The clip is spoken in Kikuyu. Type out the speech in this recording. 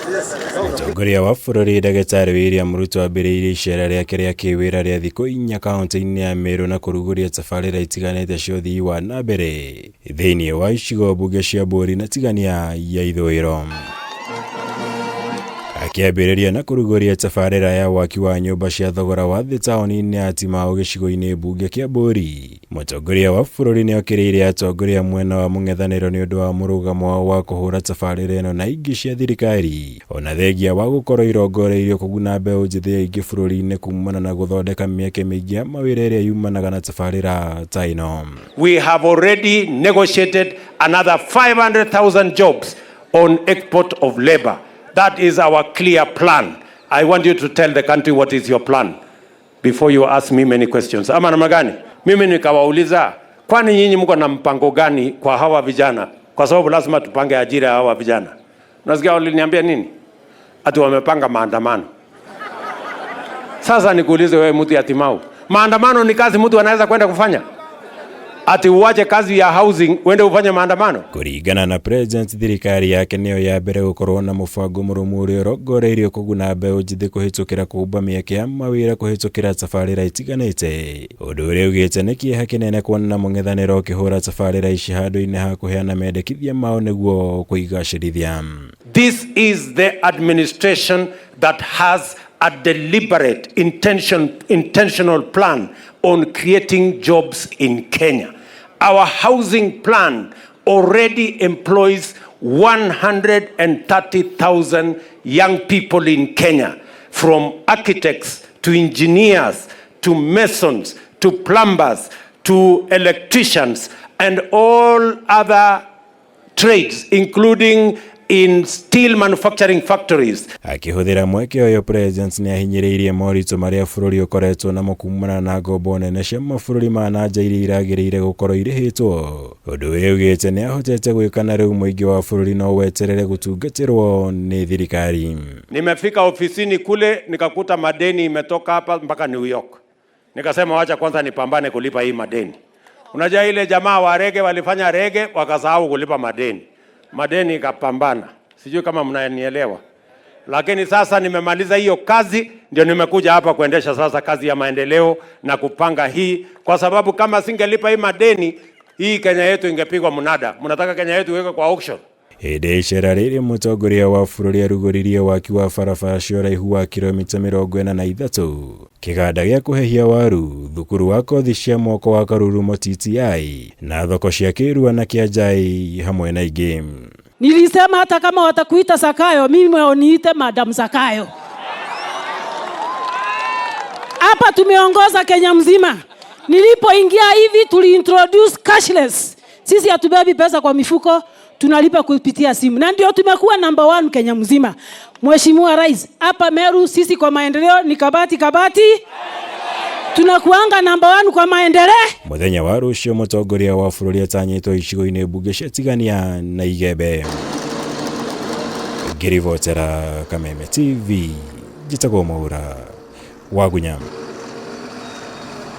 Mũtongoria wa bũrũri Ndagĩtarĩ William Ruto ambĩrĩirie icera rĩake rĩa kĩwĩra rĩa thikũ inya kaunti-inĩ ya Meru na kũrugũria tabarĩra itiganĩte cia ũthii wa na mbere thĩinĩ wa icigo mbunge cia Bũri na Tigania ya Ithũĩro. Akĩambĩrĩria na kũrugũria tabarĩra ya waki wa nyũmba cia thogora wa thĩ taũni-inĩ ya Timau gĩcigo-inĩ mbunge kĩa Bũri. Mũtongoria wa bũrũri nĩ okĩrĩire atongoria mwena wa mũng'ethanĩro nĩ ũndũ wa mũrũgamo wao wa kũhũra tabarĩra ĩno na ingĩ cia thirikari, ona thengia wa gũkorwo irongoreirio kũguna mbeũ njĩthĩ aingĩ bũrũri-inĩ kumana na gũthondeka mĩeke mĩingĩ ya mawĩra ĩrĩa yumanaga na tabarĩra ta ĩno. We have already negotiated another 500,000 jobs on export of labor. That is our clear plan. I want you to tell the country what is your plan before you ask me many questions. Ama namna gani? Mimi nikawauliza, kwani nyinyi mko na mpango gani kwa hawa vijana? Kwa sababu lazima tupange ajira ya hawa vijana. Unasikia waliniambia nini? Ati wamepanga maandamano. Sasa nikuulize wewe mtu ya Timau, maandamano ni kazi mtu anaweza kwenda kufanya? Ati uache kazi ya housing uende ufanye maandamano? Kũringana na President, thirikari yake nĩyo ya mbere gũkorwo na mũbango mũrũmu ũrĩa ũrongoreirio kũguna mbeũ njĩthĩ kũhĩtũkĩra kũũmba mĩeke ya mawĩra kũhĩtũkĩra tabarĩra itiganĩte, ũndũ ũrĩa ugĩte nĩ kĩeha kĩnene kuona mũng'ethanĩro ũkĩhũra tabarĩra ici handũ-inĩ ha kũheana mendekithia mao nĩguo kũigacĩrithia. This is the administration that has a deliberate intentional plan on creating jobs in Kenya. Our housing plan already employs 130,000 young people in Kenya, from architects to engineers to masons to plumbers to electricians and all other trades, including in steel manufacturing factories. Akĩhũthĩra mweke ũyũ, President nĩ ahinyĩrĩirie moritũ marĩa bũrũri ũkoretwo namo kumana na ngombo nene cia mabũrũri ma na nja iria iragĩrĩire gũkorwo irĩhĩtwo, ũndũ ũrĩa augĩte nĩ ahotete gwĩka na rĩu mũingĩ wa bũrũri no weterere gũtungatĩrwo nĩ thirikari. Nimefika ofisini kule nikakuta madeni imetoka hapa mpaka New York. Nikasema wacha kwanza nipambane kulipa hii madeni. Unajua ile jamaa wa reggae walifanya reggae wakasahau kulipa madeni. Madeni ikapambana. Sijui kama mnanielewa. Lakini sasa nimemaliza hiyo kazi, ndio nimekuja hapa kuendesha sasa kazi ya maendeleo na kupanga hii, kwa sababu kama singelipa hii madeni, hii Kenya yetu ingepigwa mnada. Mnataka Kenya yetu iwekwe kwa auction? Hĩndĩ ya icera rĩrĩ, mũtongoria wa bũrũri arugũririe waki wa barabara cia ũraihu wa kilomita 43, kĩganda gĩa kũhehia waru, thukuru wa kothi cia moko wa Karurumo TTI na thoko cia Kĩrua na Kĩanjai hamwe na ingĩ. Nilisema hata kama watakuita Zakayo, mimi waniite Madam Zakayo. Hapa tumeongoza Kenya mzima. Nilipoingia hivi tuliintroduce cashless. Sisi hatubebi pesa kwa mifuko, tunalipa kupitia simu. Na ndio tumekuwa number 1 Kenya mzima. Mheshimiwa Rais, hapa Meru sisi kwa maendeleo ni kabati kabati. Tunakuanga number 1 kwa maendeleo. Mũthenya wa rũciũ mũtongoria wa bũrũri atanyĩtwo icigo-inĩ mbunge cia Tigania na Igembe. Ngĩribotera Kameme TV, njĩtagwo Mwaura Wagunya.